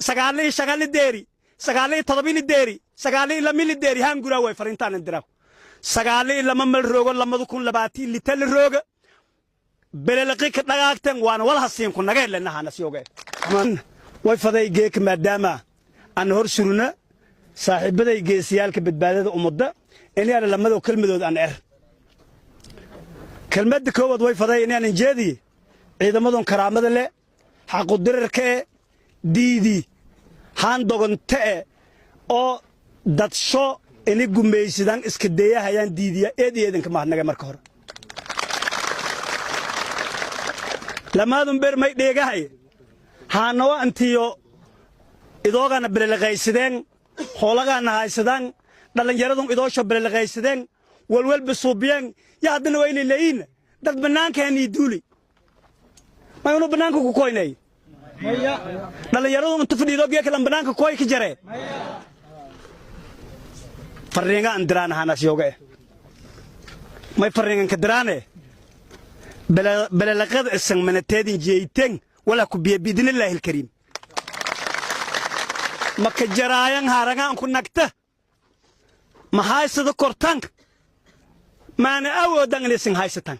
Sagaali shagali deeri, sagaali todobili deeri, sagaali lamili deeri haan guraa way fariintaan indiraw. Sagaali lama mal roogo, 2026 la rooga, belelaqi ka dhagaagtan waana wal hasiin ku naga helanahaana siyoge. Way faday geeka maadaama aan hor suruna saaxiibaday geesiyaalka badbaadada ummadda inaan lamado kelmadood aan er. Kelmadda koowaad way faday inaanan jeediye ciidamadon karaamada leh, xaqudirarka e diidi haan dogonte e oo dadsho ini gumaysidan iska dayahayaan diidiya eed iyo eedanka mahadnaga. Marka hore lamaadun ber may dheegahay haanawa antiyo idoogana belelaqaysadeen, hoolagaana haysadaan, dhallinyaradun idoosho belelaqaysadeen, walwalba suubiyeen ya haddana waa inay leeyiin dad bannaankaanii duuli maynu bannaanka ku koynay. Dhallinyaradu inta fadhiido geekalan bannaanka koy ka jaree farriinga an diraan ahaanaas yooga eh may farriingan ka diraane belelaqada isan manateedin jeeyteen walaa ku biya biidnillaahi alkariim maka jaraayan haaragaan ku nagta ma haysada kortan maana awoodan inaysan haysatan.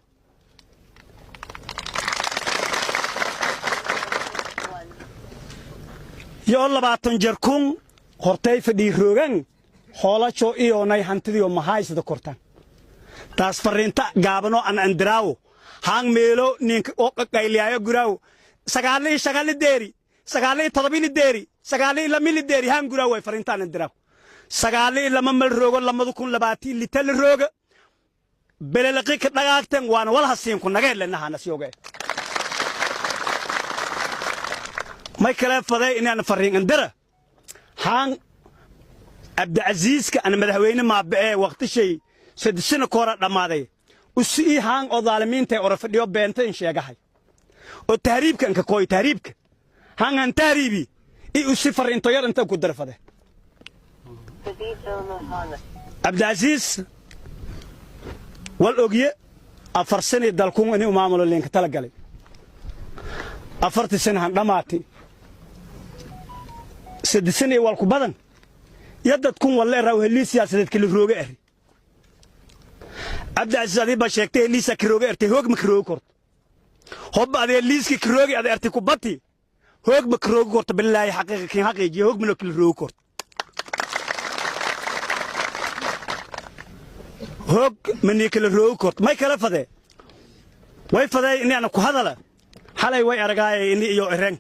Yoo 20 jer kun hortay fadhii roogan hoolajo iyoonay hantidiyo ma haysada kortan. Taas farriinta gaabanoo an andiraawo haang meelo ninka oo qaqayliyaayo guraawo sagaali shagali deeri, sagaali todobili deeri, sagaali lamili deeri haan guraawo way farriinta an andiraawo. Sagaali lama mal roogo, 2026 la rooga, belelaqi ka dhagaagtan waana wal hasiin ku naga helanahaana siyoge. May kale faday inaan farriin andara haan Cabdicasiiska ana madaxweyne maaba'ee waqtishay 3 sano koora dhammaaday usii haan oo daalimiinta ora fadhiyo beenta in sheegahay oo tahriibka inka kooy tahriibka haan han tahriibi i usi farriinto yar inta ku darfade. Cabdicasiis wal ogye 4 sani dalkun inuu maamulo leenka tala galay, 4-tii sana han dhammaatay, 3 sana wal ku badan ya dadkun walle raw helii siyaasadeed kala rooga eri. Cabdicasiis adii baa sheegtay heliisa ka rooga ertay, hoog ma ka roogi korto. Hobba adee liiski ka roogi ada ertay ku bati, hoog ma ka roogi korto. Bilaahi xaqiiqa kiin xaqiijiya, hoog mana kala roogi korto, hoog manii kala roogi korto. May kala fadee way fadee inaana ku hadala xalay way aragaaye ini iyo ereng.